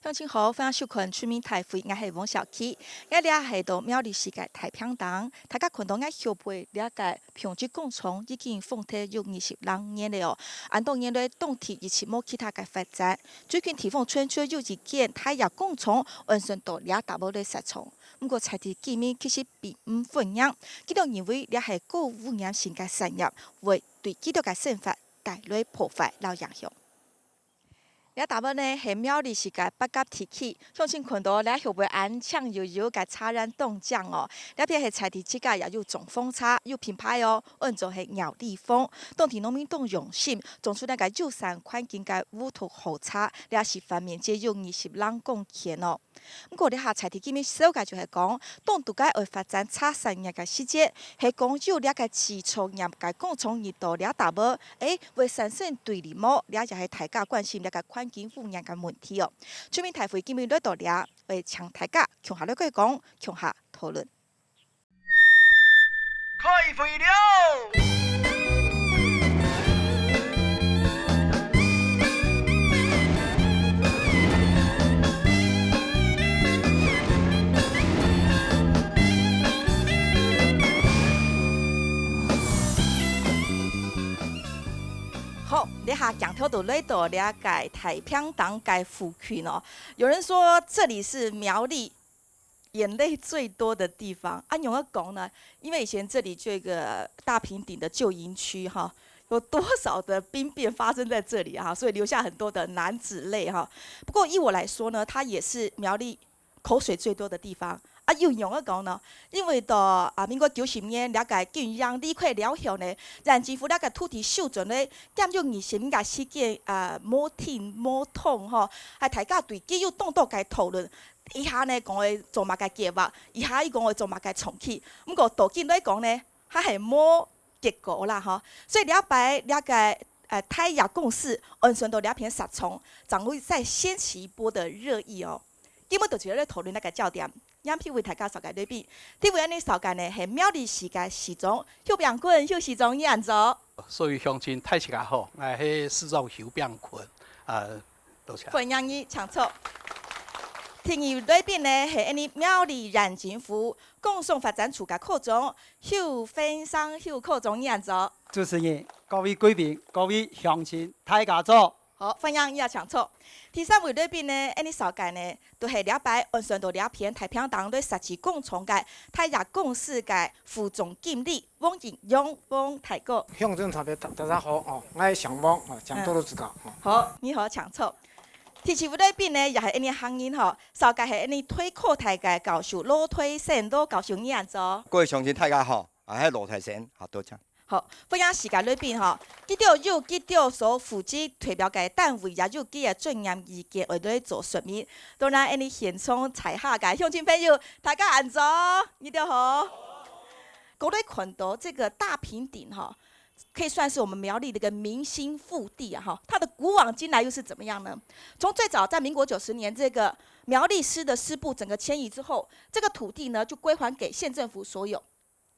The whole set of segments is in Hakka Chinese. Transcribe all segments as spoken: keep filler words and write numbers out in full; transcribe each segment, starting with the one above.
鄉親好，歡迎收看《村民大會》，𠊎係王小琪。𠊎這係到苗栗市个大坪頂，大家看到𠊎後背這个紡織工廠已經荒忒有二十零年了哦。恁多年來，當地一直無其他个發展，最近地方傳出有一間大葉工廠安上到這搭位來設廠。毋過在地居民其實並毋歡迎，佢等認為這係高污染性个產業，會對佢等个生活帶來破壞摎影響。 這搭位呢係苗栗市个八甲地區，鄉親看到這後背恁青油油个茶園當靚哦。這片係在地自家也有種風車，有品牌哦，安做係苗栗風。當地農民當用心，種出這个友善環境个烏毒好茶，這示範面積有二十零公頃哦。毋過這下在地居民愁个就係講，當都該愛發展茶產業个時節， 係講有這个製造業个工廠入到這搭位，誒，會產生對立無？這也係大家關心這个環境污染个問題哦。村民大會今日來到這，會請大家共下來講，共下討論。開會了！ 好，這下鏡頭就來到這个大坪頂个附近哦。有人說這裡是苗栗 眼淚最多的地方。啊，仰仔講呢？因為以前這裡就有一個大坪頂的舊營區哈，有多少的兵變發生在這裡哈，所以流下很多的男子淚哈。不過以我來說呢，它也是苗栗口水最多的地方。啊，又仰仔講呢？因為到，啊，民國九十年，這个軍營離開了後呢，縣政府這个土地收轉呢，佔用二十年个時間，啊，無停無動吼，還大家對佢有當多个討論。 一下呢講愛做麼个計畫，一下又講愛做麼个重啟。毋過到今來講呢，還係無結果啦吼。所以這擺這个，呃，大葉公司安上到這片設廠，正會再掀起一波的熱議哦。今日就主要來討論這个焦點。今日為大家紹介來賓，第一位恁樣紹介呢係苗栗市个市長邱炳坤邱市長，你恁早。所有鄉親大家好，𠊎係市長邱炳坤，呃， 多謝。歡迎你，請坐。第二位來賓呢係𠊎等苗栗縣政府工商發展處个科長邱煥昇邱科長，你恁早。主持人、各位貴賓、各位鄉親，大家早。好，歡迎你也請坐。第三位來賓呢，𠊎等紹介呢，就係這擺安上到這片大坪頂來設置工廠个大葉公司个副總經理 王景榮，王大哥。鄉親大家，大家好哦，𠊎係姓王哦，請多多指教哦。好，你好，請坐。第四位來賓呢，也係𠊎等个客人吼，紹介係𠊎等台科大个教授羅台生羅教授，你恁早。各位鄉親大家好，𠊎係羅台生，好，多謝。好，歡迎四个來賓吼，佢等有佢等所負責代表个單位，也有佢个專業意見愛來做說明。當然，𠊎等現場在下个鄉親朋友，大家恁早，你等好。 各位看到這個大坪頂哈，可以算是我們苗栗的一個明星腹地啊哈。它的古往今來又是怎麼樣呢？從最早在民國九十年，這個苗栗師的師部整個遷移之後，這個土地呢就歸還給縣政府所有。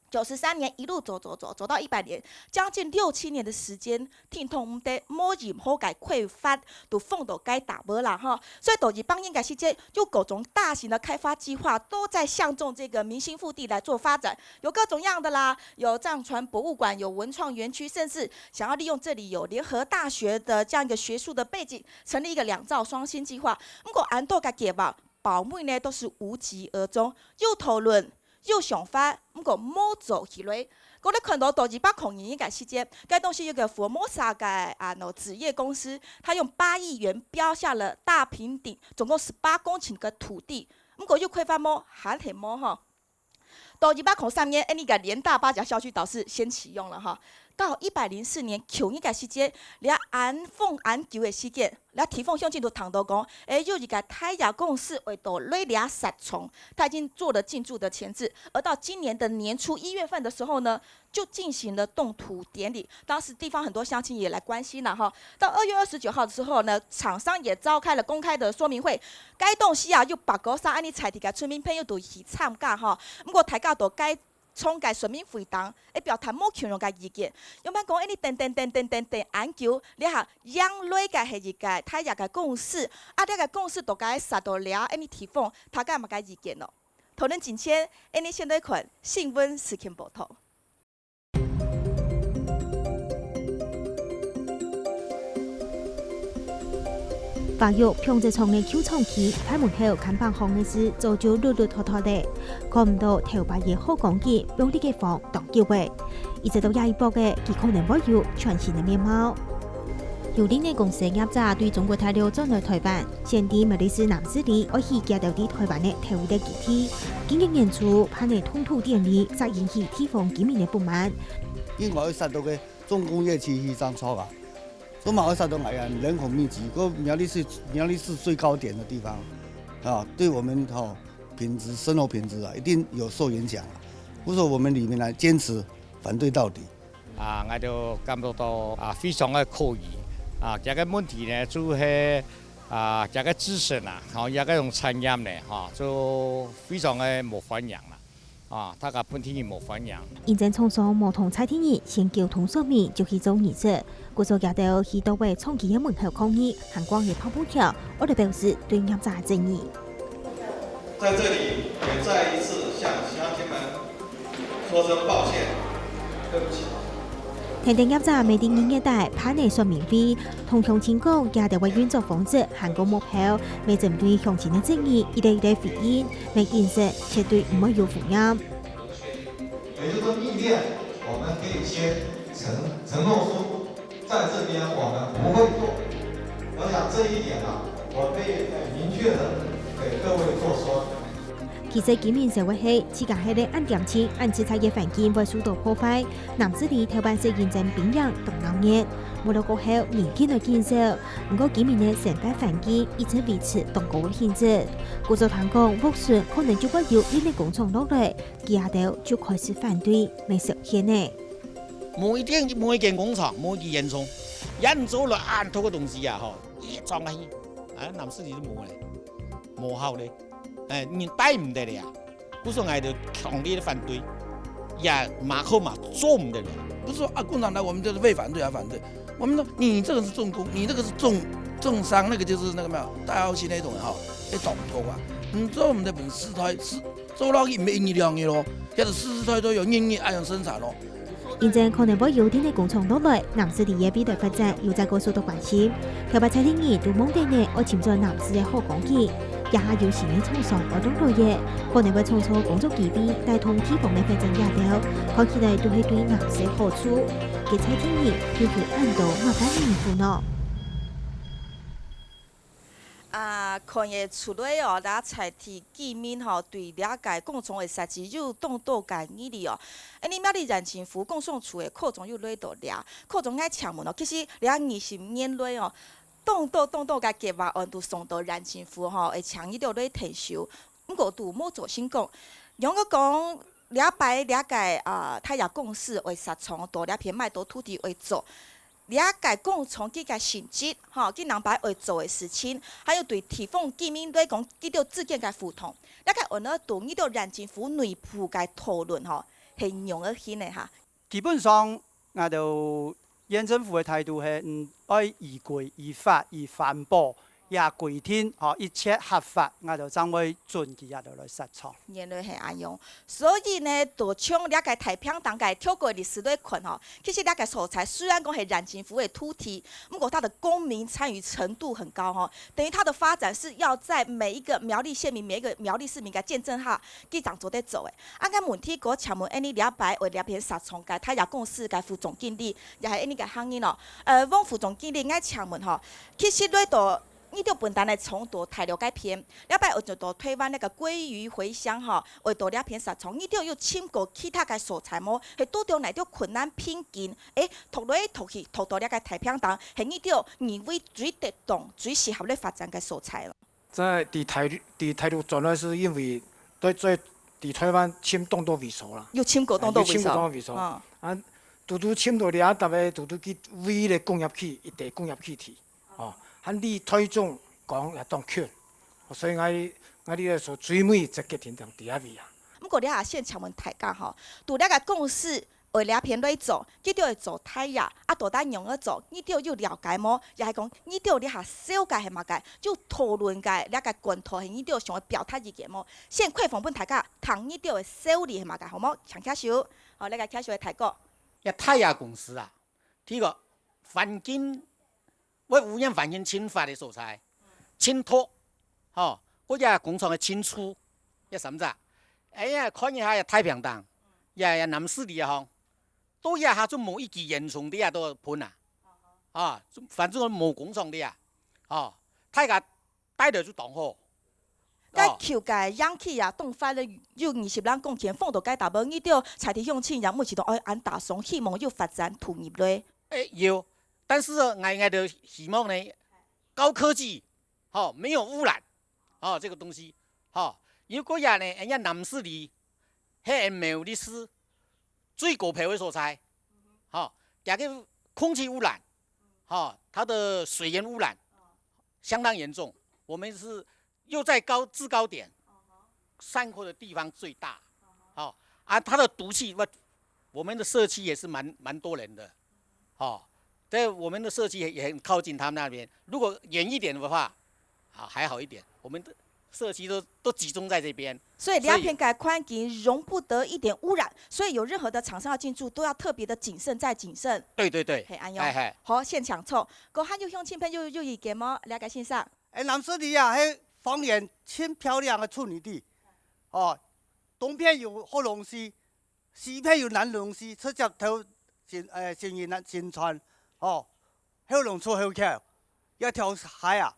九十三年一路走走走，走到一百年，將近六七年的時間， 停動毋得，無任何个開發，都放到該搭位啦哈。所以到一百年个時節，有各種大型的開發計畫都在相中這個明星腹地來做發展，有各種樣的啦，有藏傳博物館，有文創園區，甚至想要利用這裡有聯合大學的這樣一個學術的背景，成立一個兩兆雙星計畫。毋過恁多个計畫， 包尾呢都是無疾而終，有討論，有想法，毋過無做起來。𠊎等看到到一百空二年个時節，該當時有個福爾摩沙个，啊，喏，紙業公司，他用八億元標下了大坪頂，總共十八公頃个土地，毋過有開發無？還係無吼。 到一百空三年，𠊎等个聯大八甲校區倒是先啟用了哈。到一百零四年九月个時節，這恁風恁久个時間，這地方鄉親都聽到講，誒，有一個大葉公司會到來這設廠，他已經做了進駐的前置。而到今年的年初一月份的時候呢，就進行了動土典禮。當時地方很多鄉親也來關心了哈。到二月二十九號的時候呢，廠商也召開了公開的說明會， 該當時啊，有八九儕恁樣在地个村民朋友都去參加吼。毋過大家到該創个說明會當，會表達無共樣个意見。仰般講，恁呢等等等等等等恁久，這下贏來个係一个大額个公司，啊，這个公司到該設到這恁呢地方，大家麼个意見咯？討論進前，恁呢先來看新聞事件報導。 華育紡織廠个舊廠區，大門口看板項个字早就綠綠脫脫咧，看毋到頭擺个好光景，放這个荒當久咧。一直到這一駁仔，佢可能會有全新个面貌。有林業公司个業者對中國大陸轉來臺灣，選在苗栗市南勢里，愛起佢兜在臺灣个頭一个基地。今年年初，辦个動土典禮，煞引起地方居民个不滿。因為愛設到个重工業區去上操啊， 都嘛會受到哎呀，人口密集，个苗栗是苗栗是最高点的地方，啊，對我們吼、品質生活品質啊，一定有受影響啊。故所我們里面來堅持反對到底。啊，𠊎就感覺到啊非常个可疑。啊，這个問題呢，就係啊這个知識啊，吼，這个種產業呢，吼，就非常个無歡迎啦。 啊，大家本地人無歡迎。因為廠商無同在地人先溝通說明就去做儀式，故所佢兜去到位廠區个門口抗議，還掛起泡泡條，為了表示對業者个正義。在這裡也再一次向鄉親們說聲抱歉，對不起。 天地業者乜在二月底辦个說明會，同鄉親講，佢兜个運作方式還過目標，乜針對鄉親个爭議一個一個回應，乜應承絕對毋會有負擔。也就是說，意見我們可以先承承諾書，在這邊我們不會做。我想這一點啊，我可以很明確地給各位做說。 其實居民想个係，自家歇个恁恬靜、恁自在个環境會受到破壞，南勢里頭擺時認真兵營當鬧熱，無落過後人緊來緊少，毋過居民个生活環境一直維持當高个品質。故所聽講，屋脣可能就會有林業工廠落來，佢兜就開始反對，乜受限呢。無一定，無一間工廠，無一間煙囪，人做了恁多个東西啊，吼，一撞下去，啊，南勢里就無咧，無效咧。 哎，你帶毋得了呀。故所𠊎就強烈个反對，也馬可馬做毋得了。不是說啊，共產黨我們就是為反對而反對。我們說你這個是重工，你這個是重重傷，那個就是那個沒有，大躍進那種哈，會懂不懂啊？你做毋得本事，他是做落去毋係一日兩日咯，要是世世代代有日日恁樣生產咯。 因此可能會有電力工廠落來，南勢里个未來發展又再過受到關心。頭擺在地人都望等呢，愛尋著南勢个好光景，這下有新个廠商愛落來个，可能會創造工作機會，帶動地方个發展熱潮，看起來都係對南勢好處。該在地人又有恁多麼个人苦惱？ 啊，看得出來哦，這在地居民吼，對這个工廠个設計有當多个疑慮哦。恁呢苗栗縣政府工商處个科長又來到這，科長𠊎請問哦，其實這二十年來哦，當多當多个計畫案都送到縣政府吼，會請你兜來𢯭手，毋過都無做成功。仰仔講，這擺這个啊，大亞公司愛設廠到這片買到土地愛做， 這个工廠佢个性質，吼，佢兩擺愛做个事情，還有對地方居民來講，佢兜之間个互動，這个安到對你兜縣政府內部个討論吼，係仰仔形个哈？基本上，𠊎兜縣政府个態度係，嗯，愛依規、依法、依環保 也規定，吼，一切合法，𠊎兜正會准佢這兜來設廠。原來係恁樣。所以呢，就從這个大坪頂个跳過歷史來看吼，其實這个所在雖然講係縣政府个土地，毋過它的公民參與程度很高吼，等於它的發展是要在每一個苗栗縣民、每一個苗栗市民个見證下，佢正做得做个。啊，該問題，𠊎請問恁呢這擺為這片設廠个大亞公司个副總經理，也係恁呢个行業咯。呃，汪副總經理，𠊎請問吼，其實來到 你兜本旦个廠到大陸該片，這擺愛做到臺灣該个鮭魚回鄉吼，愛到這片設廠，你兜有尋過其他个所在無？係堵著哪兜困難瓶頸？誒，擇來擇去，擇到這个大坪頂，係你兜認為最得當、最適合來發展个所在咯。在在大陸，在大陸轉來係因為對，在在臺灣尋當多位所啦。有尋過當多位所。有尋過當多位所。嗯。啊，堵堵尋到這搭个，堵堵佢唯一个工業區，一个工業區地。 哦，還離臺中港也當近，所以𠊎，𠊎這个所最尾一隻決定就在這位啊。毋過這下先請問大家吼，對這个公司愛這片來做，佢兜愛做大爺，啊到底仰仔做，你兜有了解無？也係講你兜這下燒个係麼个？有討論个這个管道係你兜想要表達意見無？先開放分大家聽你兜个想法係麼个，好無？請舉手，好，這个舉手个大哥。這大爺公司啊，第一个環境，會污染環境盡發个所在，盡毒，吼，或者工廠个盡臭，這三隻。哎呀，看一下這太平頂，這這南勢里啊吼，到這下就無一支煙囪在這都噴啊，啊，反正無工廠在啊，吼，大家戴了就當好。該舊个陽氣啊，當發了有二十零公頃，放到該搭位，你兜在地鄉親也每一棟，哎，恁打爽，希望有發展投入來。哎，有，但是呢，𠊎，𠊎兜希望呢，高科技，吼，沒有污染，吼，這個東西，吼，如果呀呢，人家南勢里，係苗栗市最高標个所在，吼，這个空氣污染，吼，它的水源污染相當嚴重。我們是又在高，制高點，散播的地方最大，好，啊，它的毒氣，我，我們的社區也是蠻，蠻多人的，好，在我們的社區也，也很靠近他們那邊。如果遠一點的話，啊，還好一點，我們的社區都，都集中在這邊。所以這片个環境容不得一點污染，所以有任何的廠商要進駐，都要特別的謹慎再謹慎。對，對，對。嘿，恁樣。哎，嘿。好，現場湊，各位鄉親朋友有意見無？了解先生。哎，南勢里啊，該芳園盡漂亮个處女地，哦，東片有福隆寺，西片有南隆寺，直接投新，呃，新營啊，新村，哦，後龍出後橋，一條溪啊，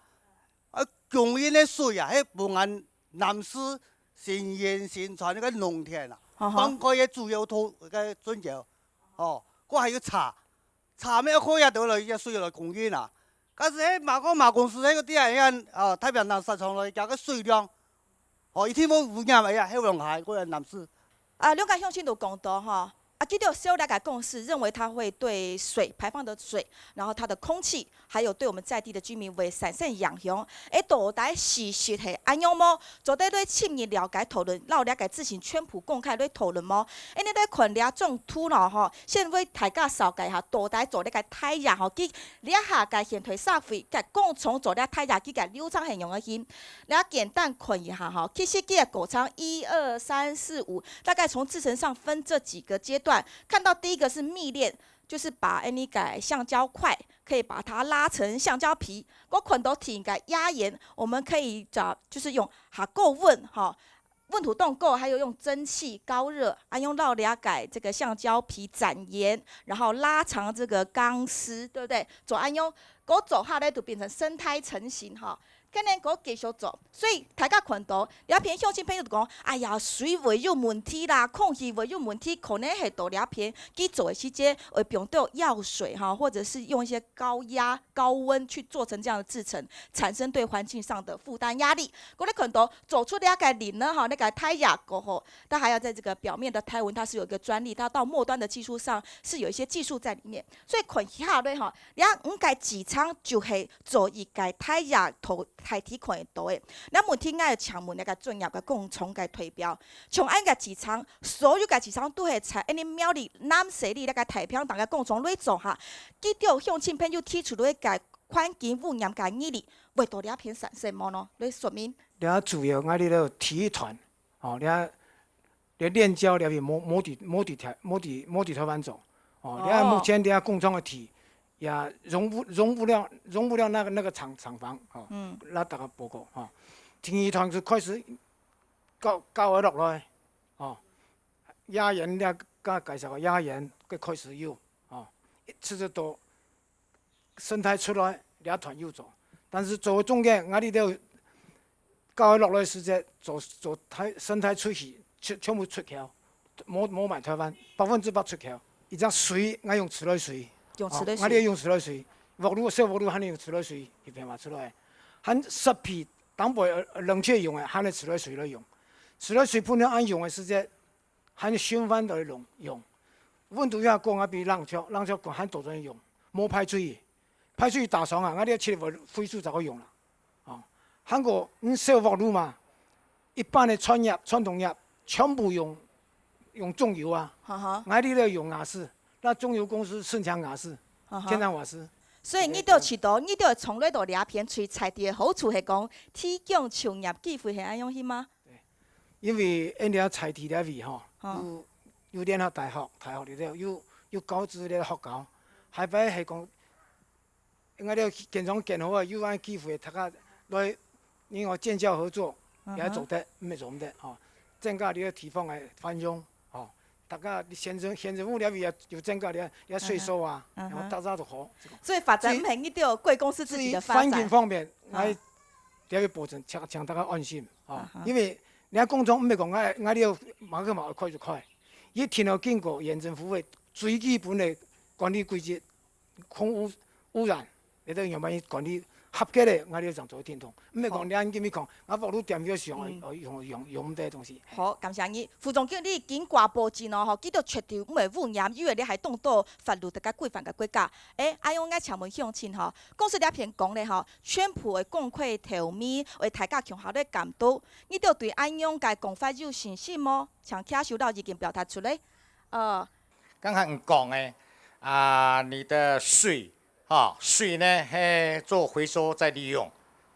啊，公園个水啊，該分𠊎南勢、新營、新村該个農田啊，啊哈。當該个主要土，該个水源，哦，該還有茶， 茶咩可以啊，倒來也水來供應啊。但是該馬公馬公司該个店啊，哦，大平頂撒上來，佢个水量，哦，一定會污染个呀，後龍溪，過來南勢。啊，兩个鄉親都講到吼，啊，佢兜燒這个公司，認為它會對水排放的水，然後它的空氣，還有對我們在地的居民會產生影響。誒，到底事實係恁樣無？做得對深入了解討論，摎這个資訊全部公開來討論無？誒，你來看這張圖咯吼， 先為大家紹介一下，到底做這个大爺吼，佢這下个現代社會，个工廠做這大爺，佢个流程係仰仔形。大家簡單看一下吼，其實佢个過程一二三四五，大概從製程上分這幾個階段。看到第一個是蜜煉，就是把那個橡膠塊可以把它拉成橡膠皮。我看到第一個壓研，我們可以找，就是用下高溫吼， 溫度當高，還有用蒸汽高熱，啊，用到了解這個橡膠皮展延，然後拉長這個鋼絲，對不對？做恁樣，該做下來就變成生態成型哈。可能該繼續做，所以大家看到這片鄉親朋友就講，哎呀，水會有問題啦，空氣會有問題，可能係到這片佢做个時節會放到藥水哈，或者是用一些高壓、高溫去做成這樣的製程，產生對環境上的負擔壓力。 各位看到做出這个林呢，吼，這个大爺過後，它還要在這個表面的胎紋，它是有一個專利，它到末端的技術上是有一些技術在裡面。所以看下來吼，這五个製程就係做一个大爺頭大體看得到个。該問題𠊎要請問那個專業个工廠个代表，像恁个製程，所有个製程都係在恁呢苗栗南勢里那個大平頂个工廠來做哈，佢兜鄉親朋友提出來个環境污染个議題，會到這片產生無呢？來說明。 這主要𠊎這个第一段，吼，這，這煉膠這片無，無在，無在台，無在，無在台灣做，吼，這目前這工廠个地也容不，容不了，容不了那個，那個廠，廠房，吼，嗯。摎大家報告，吼。第二段就開始搞，搞个落來，吼，壓研這个介紹个壓研个開始有，吼，一直到 生態出來，這團有做。但是做中間，𠊎這兜搞落來時節，做，做態，生態出去，全，全部出口，無，無賣台灣，百分之百出口。一隻水，𠊎用自來水，用自來水。哦，𠊎這用自來水，屋路，小屋路還用自來水，一片挖出來。還設備，當背，呃，冷卻用个，還係自來水來用。自來水本來恁用个時節， 還循環來用，用。溫度也高，啊，比冷卻，冷卻高還倒轉用，無排水，排水打爽啊，𠊎這七月份廢水才好用啦。哦，還過，嗯，小屋路嘛，一般个產業，傳統業，全部用用重油啊，哈哈，𠊎這兜用瓦斯，該重油公司順強瓦斯，哈哈，天然瓦斯。所以你兜試著，你兜從來到這片最在地个好處係講，提供就業機會係恁樣係嗎？對，因為𠊎這在地這位吼，哈，有有聯合大學，大學裡頭有有高職个學校，還擺係講 𠊎兜建廠建好啊，有恁機會，大家來，你看建教合作，嗯哼，也做得，毋係做毋得吼。增加你个地方个繁榮吼，大家你縣政县政府這位也有增加你个你个稅收啊，嗯哼，然後大家都好。所以發展毋係一定要貴公司自己的發展。至於環境方面，嗯，𠊎這位保證，請請大家安心啊，嗯哼，因為人家工廠毋係講𠊎𠊎這馬上馬上開就開，一定要經過縣政府个最基本个管理規則。 空污污染，你都樣般管理合格个，𠊎兜正做得停動。毋係講你恁今日講，𠊎屋裡點要用用用用用這東西。好，感謝你。副總經理經過保證哦，吼，佢兜絕對毋會污染，因為你還當多法律个規範个國家。誒，恁樣𠊎請問鄉親吼，公司這片講咧吼，全部會公開透明，會大家共下來監督。你兜對恁樣个講法有信心無？請舉手摎意見表達出來。呃， 剛才你講个，啊，你的水，哈，水呢，嘿，做回收再利用，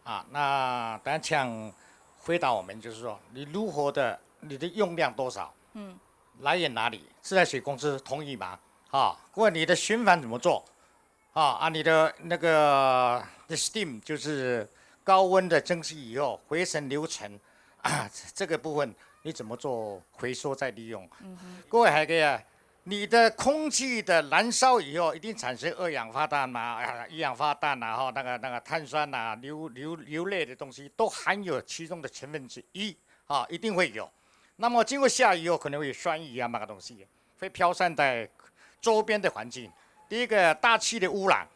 啊，那當然請回答我們，就是說，你如何的，你的用量多少？嗯。來源哪裡？自來水公司同意嗎？哈，或你的循環怎麼做？ 啊，啊，你的那個steam就是高溫的蒸汽以後回程流程，啊，這個部分你怎麼做回收再利用？嗯哼。各位還可以啊，你的空氣的燃燒以後一定產生二氧化碳嘛，啊，一氧化碳啊，哈，那個那個碳酸啊，硫硫硫類的東西都含有其中的成分之一，啊，一定會有。那麼經過下雨以後，可能會有酸雨啊，那個東西。 會飄散在周邊的環境。第一個，大氣的污染，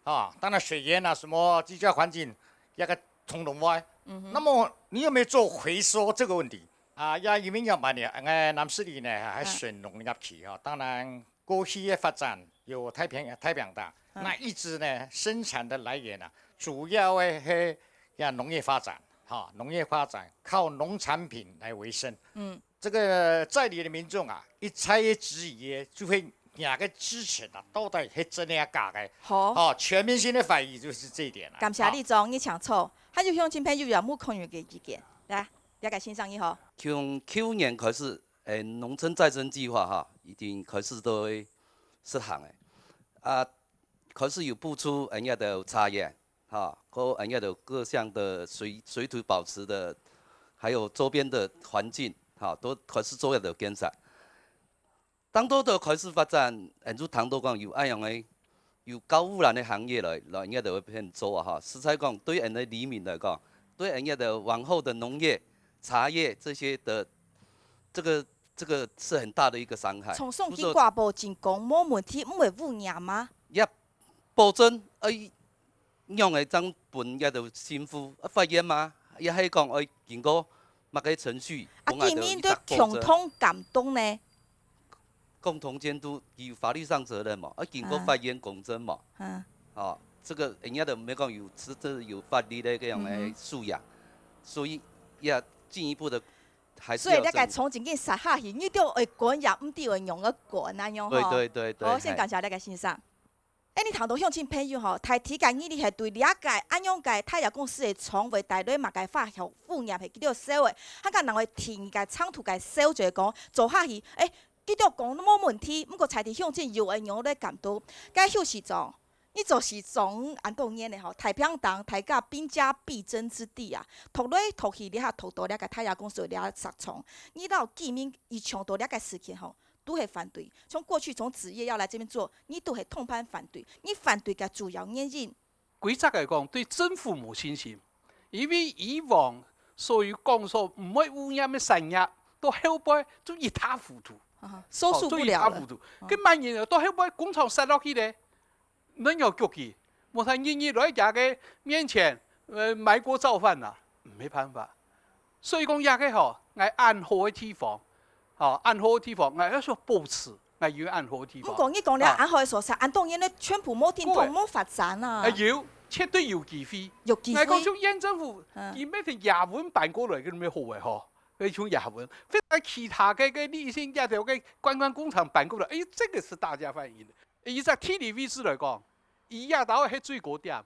啊，當然水源啊，什麼居家環境，那個通通會。嗯哼。那麼你有沒有做回收這個問題？啊，也因為要嘛呢，哎，南勢里呢，還選農業區哈。當然，過去的發展有太平太平洋，嗯，那一直呢，生產的來源啊，主要的嘿，呀，農業發展，哈，農業發展靠農產品來維生。嗯。 這個在地的民眾啊，一再个質疑，就會哪個支持啊，到底係真个抑假个？好。哦，全民性的反應就是這一點啦。感謝里長，你請坐。還有鄉親朋友有無共樣个意見？來，這個先生你好。從舊年開始，誒，農村再生計畫哈，已經開始都會實行誒。啊，開始有補助，誒，這兜茶園， 哈，各，呃，該兜各項的水，水土保持的，還有周邊的環境，哈，都開始做一个建設。當多都開始發展，𫣆就聽到講有恁樣个，有高污染个行業來，來，𫣆兜會變做啊，哈。實在講，對𫣆个里民來講，對𫣆个往後的農業、茶葉這些的，這個，這個是很大的一個傷害。從上去掛保證講無問題，毋會污染嗎？也保證，呃， 仰會正分這兜政府，啊，法院嘛，也係講愛經過麼个程序，啊，分𫣆兜見面都共同監督呢？共同監督有法律上責任嘛，啊，經過法院公證嘛。嗯。哦，這個人家都沒講有，是，這有法律的這樣的素養，嗯哼。所以要進一步的還是要整理。所以這個從今日殺下去，你都愛管，也毋知愛仰般管恁樣吼。對，對，對，對，好，先感謝這個先生。 哎，你聽到鄉親朋友吼，大體个意思係對這個恁樣个太陽公司个廠會帶來麼个化學污染係佢兜燒个，還有人會停个長途个燒，就係講做下去，哎，佢兜講無問題，毋過在地鄉親又愛仰般來監督。該邱市長，你做市長恁多年了吼，大平頂大家兵家必爭之地啊，拖來拖去，這下拖到這個太陽公司這石廠，你摎居民一場到這個事情吼， 都係反對。從過去從紙業要來這邊做，你都係通盤反對。你反對个主要原因？規則來講，對政府無信心，因為以往所有講說毋會污染个產業，到後背就一塌糊塗。啊，收拾不了了。哦，就一塌糊塗。嗯。該麼人到後背工廠殺落去咧， 恁樣腳佢，無通日日來佢个面前，呃，埋鍋造飯啊，沒辦法。所以講這個吼，𠊎恁好个地方，吼，恁好个地方，𠊎愛想保持，𠊎有恁好个地方。毋過你講了恁好个所在，恁多年來全部無停動，無發展啊。啊，有，絕對有機會。有機會。𠊎講像縣政府，嗯。佢乜係亞文搬過來，佢乜好个吼。个像葉問，或者其他个个理性這條个觀光工程搬過來，哎，這個是大家歡迎的。以這地理位置來講，以這兜係水果店，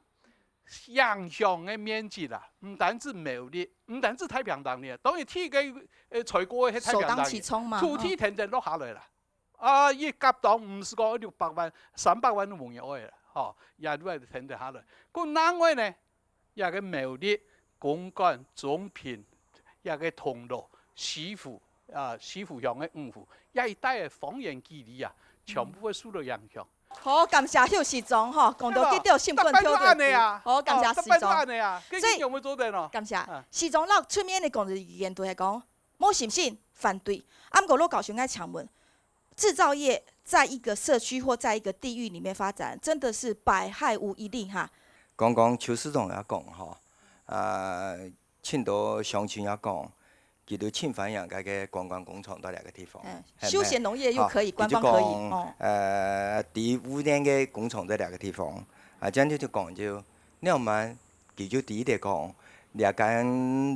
影響个面積啦，毋單止苗栗，毋單止太平洋呢，當然第一个呃，採果个係太平洋呢，首當其衝嘛，土地天天落下來啦。啊，一甲當毋係講六百萬、三百萬都無人愛啦，吼，也都係天天下來。故另外呢， 這个苗栗、公館、中平，這个銅鑼、西湖，啊，西湖鄉个五湖，這一帶个方圓幾里啊，全部會受到影響。好，感謝邱市長吼，講到這條心肝跳著去。好，感謝市長。所以，感謝市長，若出面个講个意見都係講，無信心，反對。啊，毋過羅教授，𠊎請問， 製造業在一個社區或在一個地域裡面發展，真的是百害無一利哈。剛剛邱市長也講吼，啊，盡多鄉親也講，佢兜盡歡迎該个觀光工程在這个地方，嗯，係無？休閒農業又可以，吼，觀光可以，佢就講，哦。呃，第一污染个工程在這个地方，啊，這樣就講就，了嘛，佢就第一个講，這間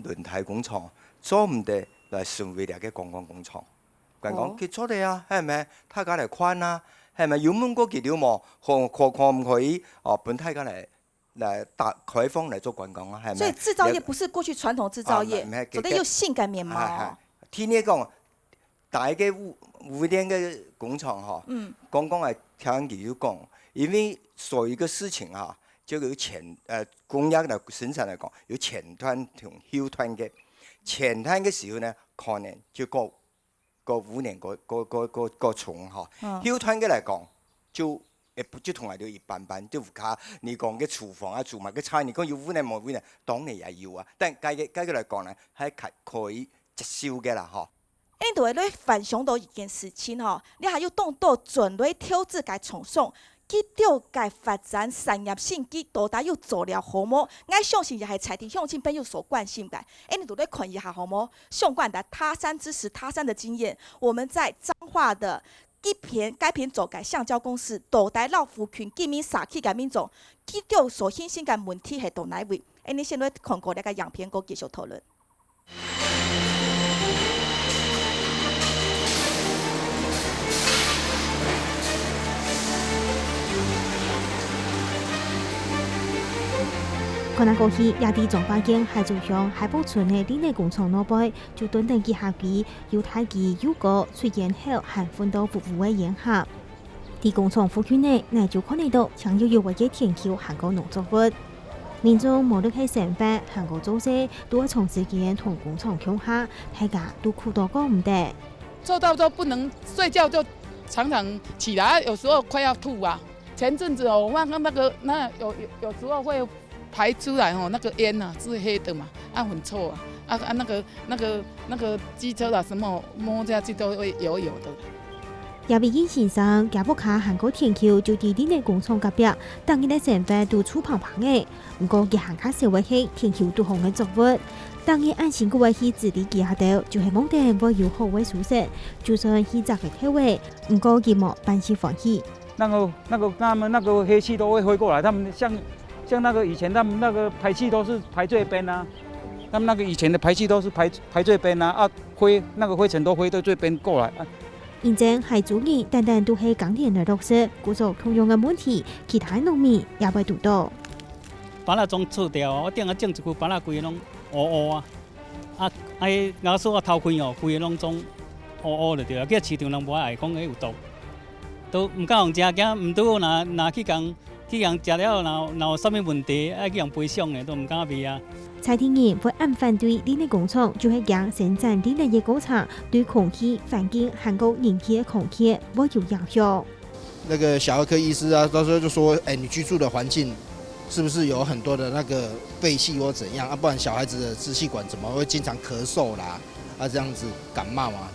輪胎工程做毋得來成為這个觀光工程。 觀光，哦。佢做得啊，係無？大家來看啊，係無？有問過佢兜無？可可可毋可以哦，分大家來來打開放來做觀光啊，係無？所以製造業不是過去傳統製造業，啊，毋係，做得有新个面貌哦。係係。第二講，打一个污污染个工程吼，嗯。剛剛來聽佢有講，因為所有个事情哈，就有前呃工業來生產來講，有前端同後端个。前端个時候呢，可能就過 个污染个个个个个重吼。嗯。後端个來講，就會不就同來就一般般，就較你講个廚房啊、煮嘛个菜，你講有污染無污染，當然也有啊。但該个該个來講呢，還可可以接受个啦吼。恁樣就會來反想到一件事情吼，你還有當多轉來投資个廠商， 佢兜个發展產業升級到底有做了好無？𠊎相信也係在地鄉親朋友所關心个。恁樣就來看一下好無？相關个他山之石、他山的經驗，我們在彰化的該片該片做个橡膠公司，到底摎附近居民社區个民眾，佢兜所形成个問題係到哪位？恁樣先來看過這个影片，過繼續討論。 看啊過去，這在彰化縣海竹鄉海埔村个林業工程外背，就斷等幾下支，又大支又高，出煙口還歕到烏烏个煙霞。 在工程附近呢，𠊎就看得到青油油个田坵還過農作物。民眾無論係生活還過做事，都愛長時間同工程共下，大家都苦到講毋得。做到都不能睡覺，就常常起來，有時候快要吐啊。前陣子哦，我看那個那有有有時候會排出來哦，那個煙啊是黑的嘛，啊很臭啊，啊啊那個那個那個機車啊什麼摸下去都會油油的。 這位尹先生，厥屋下還過田坵就在林業工程隔壁，逐日个生活都臭怦怦个。毋過佢還較愁个係田坵肚項个作物。逐日恁辛苦个去治理佢下兜，就係望等會有好个收成。就算去摘个豆仔，毋過佢無半絲歡喜。那個那個他們那個黑氣都會飛過來，他們像像那個以前他們那個排氣都是排最邊啊，他們那個以前的排氣都是排排最邊啊，啊灰那個灰塵都飛到最邊過來啊。 因為海竹人單單都係耕田來落食，故所同樣个問題，其他農民也會堵到。菝仔攏臭掉啊，我頂下種一區菝仔，規个攏烏烏啊。啊，啊，彼𠊎所啊偷開哦，規个攏總烏烏就對啊，去市場人無愛，講彼有毒，都毋敢予食，驚毋堵拿拿去共 去共食了，若若有啥物問題，愛去共賠償呢，都毋敢賣啊。在地人會恁反對林業工程，就係驚生產林業个過程對空氣、環境還過人體个空氣會有影響。那個小兒科醫師啊，到時候就說，哎，你居住的環境是不是有很多的那個廢氣或怎樣啊？不然小孩子的支氣管怎麼會經常咳嗽啦？啊，這樣子感冒啊？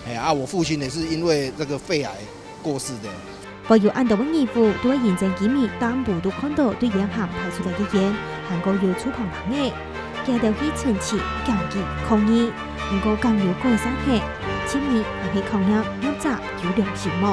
哎啊，我父親也是因為這個肺癌過世的。 會有恁多个疑問，都係因為居民逐晡都看到對煙囥排出來个煙，還過有臭怦怦个，佢兜去陳情、檢舉、抗議，毋過敢有改善呢？市民還係考驗業者有良心無？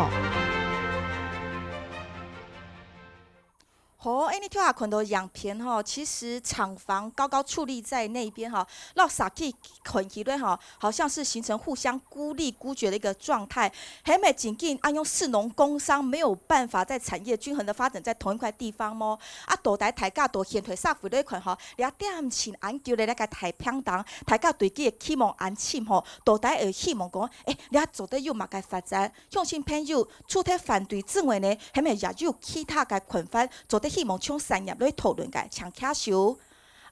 好，恁呢跳下看到影片吼，其實廠房高高矗立在那邊吼，落實去看起來吼，好像是形成互相孤立孤絕的一個狀態。係毋係真緊恁樣士農工商沒有辦法在產業均衡的發展在同一塊地方麼？啊，到底大家到現代社會來看吼，這點錢恁久的那個大平等，大家對佢个期望恁深吼，到底會希望講，誒，這做得有麼个發展？ 鄉親朋友，除忒反對之外呢，係毋係也有其他个看法，做得希望從產業來討論个，請舉手。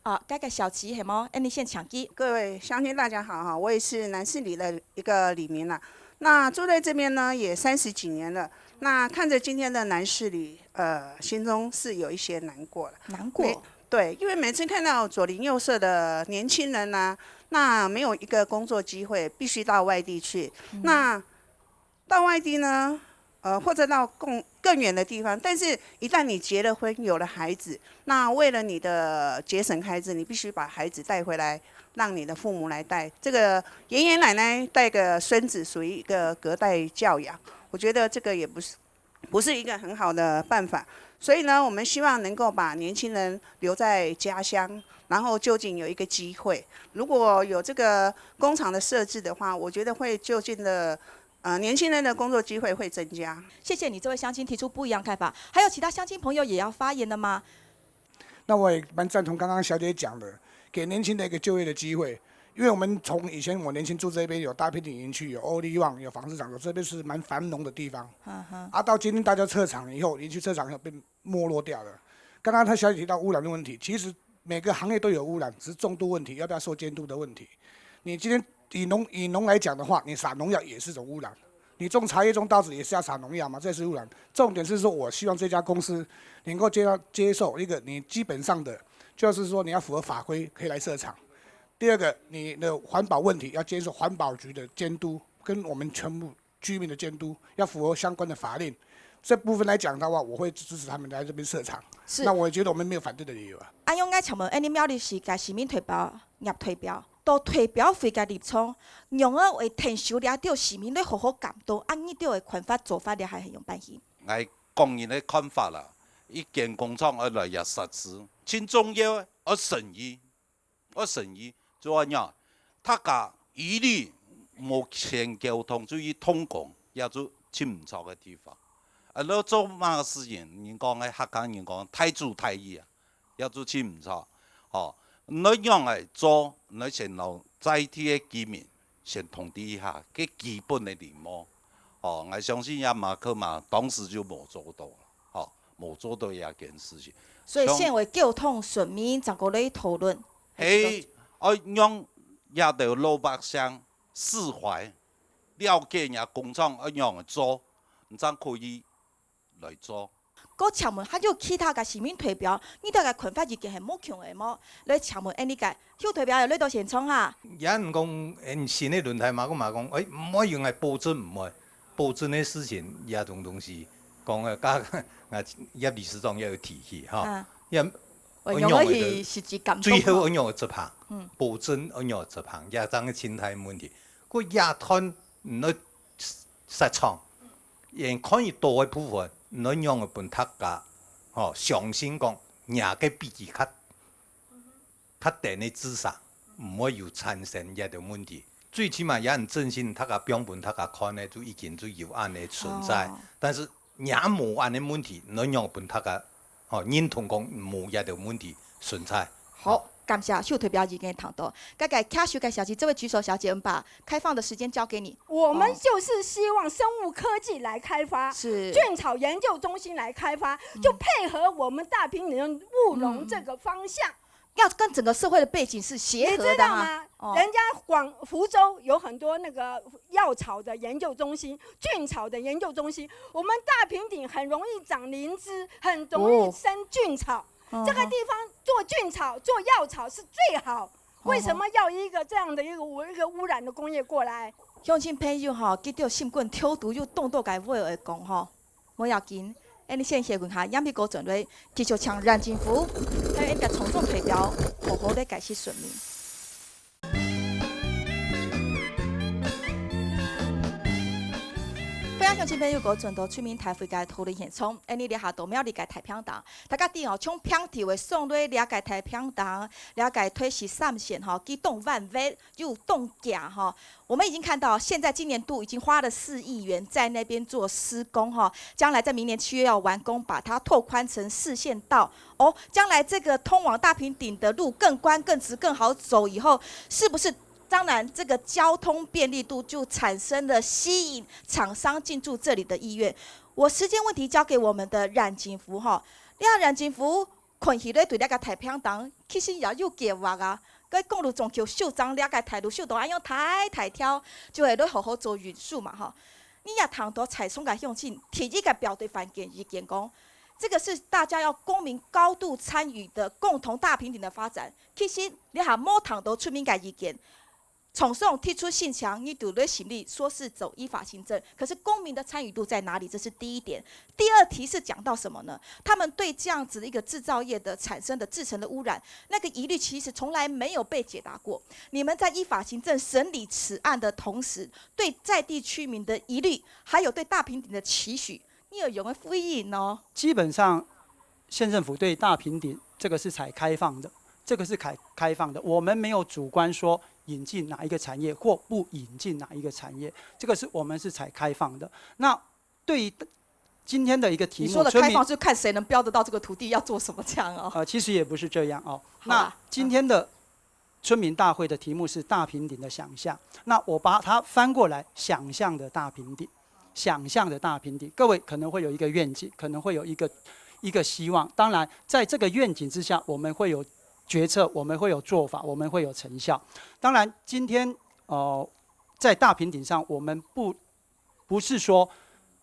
啊，該个小吉係無？恁呢先請佢。各位鄉親大家好哈，我也是南勢里的一個里民啦。那住在這邊呢，也三十幾年了。那看著今天的南勢里，呃，心中是有一些難過了。難過。對，因為每次看到左鄰右舍的年輕人啊，那沒有一個工作機會，必須到外地去。那到外地呢，呃，或者到更更遠的地方，但是一旦你結了婚，有了孩子，那為了你的節省開支，你必須把孩子帶回來，讓你的父母來帶。這個爺爺奶奶帶個孫子，屬於一個隔代教養，我覺得這個也不是不是一個很好的辦法。所以呢，我們希望能夠把年輕人留在家鄉，然後就近有一個機會。如果有這個工廠的設置的話，我覺得會就近的，呃，年輕人的工作機會會增加。謝謝你，這位鄉親提出不一樣看法。還有其他鄉親朋友也要發言的嗎？那我也蠻贊同剛剛小姐講的，給年輕人一個就業的機會。因為我們從以前我年輕住這邊有大平頂營區，有歐力旺，有紡織廠，有這邊是蠻繁榮的地方。啊，到今天大家撤廠以後，營區撤廠以後被沒落掉了。剛剛她小姐提到污染的問題，其實每個行業都有污染，只是重度問題要不要受監督的問題。你今天以農以農來講的話，你撒農藥也是一種污染。你種茶葉種稻子也是要撒農藥嘛，這是污染。重點是說，我希望這家公司能夠接到接受一個你基本上的，就是說你要符合法規可以來設廠。第二個，你的環保問題要接受環保局的監督，跟我們全部居民的监督，要符合相關的法令。這部分來講的話，我會支持他們來這邊設廠。是。那我覺得我們沒有反對的理由啊。恁樣，𠊎請問，恁呢苗栗市个市民投票、業投票，到投票會个立場，仰仔會𢯭手這兜市民來好好監督，恁呢兜个看法做法了，還係樣般形？ 𠊎個人个看法啦，一間工廠愛來這設置，盡重要个愛生意，愛生意，就恁樣，大家一律無錢溝通，就去動工，也就盡毋著个地方。啊，你做麼个事情，人講个客家人講大主大意啊，也就盡毋著。吼，你仰仔做，你先摎在地个居民先通知一下，該基本个禮貌。 哦，𠊎相信這馬克馬當時就無做到，吼，無做到這件事情。所以先會溝通順便，正過來討論。係，愛讓這兜老百姓釋懷，了解若工廠愛仰仔做，正可以來做。 過請問還有其他个市民代表，你兜个看法意見係無共个無？來請問恁呢个邱代表有來到現場哈？也毋講，誒，新个輪替嘛，講嘛講，誒，毋會用來保證，毋會保證个事情，這種東西，講个，甲，啊，葉理事長也有提起哈，啊也我用个是實際感動最後哈。仰仔執行，嗯保證仰仔執行，這種个心態問題。過這段，嗯， 設廠，因看佢多个部分，你仰仔分大家，吼，相信講，若个比佢較，較等个至少，毋會有產生這兜問題。最起碼也很真心，大家放分大家看个，就已經就有恁呢存在。哦但是若無恁呢問題，你仰仔分大家，吼，認同講無這兜問題存在。好，感謝邱代表已經談到。該个舉手个小姐，這位舉手小姐，我們把開放的時間交給你。我們就是希望生物科技來開發，是菌草研究中心來開發，就配合我們大坪林務農這個方向。要跟整個社會的背景是協你知和的哈。道嗎？哦人家广福州有很多那个药草的研究中心、菌草的研究中心，我们大坪顶很容易长灵芝，很容易生菌草。哦这个地方做菌草、做药草是最好。为什么要一个这样的一个污一个污染的工业过来？鄉親朋友吼，佢兜心肝頭肚有當多个話愛講吼，無要緊，恁呢先歇睏下，音樂過轉來，繼續請阮政府，還有𠊎兜个從眾代表，好好个解釋說明。歡鄉親朋友，各位轉到全民大會个討論現場，恁呢這下到苗栗个大平頂，大家知哦，從平地位上來了解大平頂，了解推十三線吼，佢當彎彎又當遽吼。我們已經看到，現在今年度已經花了四億元在那邊做施工哈，將來在明年七月要完工，把它拓寬成四線道哦。將來這個通往大平頂的路更寬、更直、更好走以後，是不是？當然，這個交通便利度就產生了吸引廠商進駐這裡的意願。我時間問題交給我們的阮景福哈，你看阮景福 看起來對這个大平頂，其實也有計劃啊。該公路總局修長這个大路修到恁樣大大條，就會來好好做運輸嘛吼。你也聽到在場个鄉親第一个表達反對意見講，這個是大家要公民高度參與的共同大平頂的發展。其實你還無聽到出面个意見， 廠商提出申請，你就來審理，說是走依法行政，可是公民的參與度在哪裡？這是第一點。第二題是講到什麼呢？他們對這樣子的一個製造業的產生的製程的污染，那個疑慮其實從來沒有被解答過。你們在依法行政審理此案的同時，對在地居民的疑慮，還有對大平頂的期許，你有用个回應哦。基本上，縣政府對大平頂這個是採開放的，這個是開開放的，我們沒有主觀說引進哪一個產業或不引進哪一個產業，這個是我們是採開放的。那對於今天的一個題目，你說的開放就是看誰能標得到這個土地要做什麼這樣哦。呃，其實也不是這樣哦。好啦。那今天的村民大會的題目是大平頂的想象，那我把它翻過來，想象的大平頂，想象的大平頂，各位可能會有一個願景，可能會有一個一個希望。當然，在這個願景之下，我們會有決策，我們會有做法，我們會有成效。當然，今天呃，在大平頂上，我們不不是說，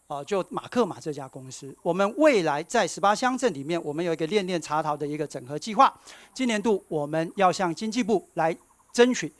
呃，就馬克馬這家公司。我們未來在十八鄉鎮裡面，我們有一個煉煉茶桃的一個整合計劃。今年度我們要向經濟部來爭取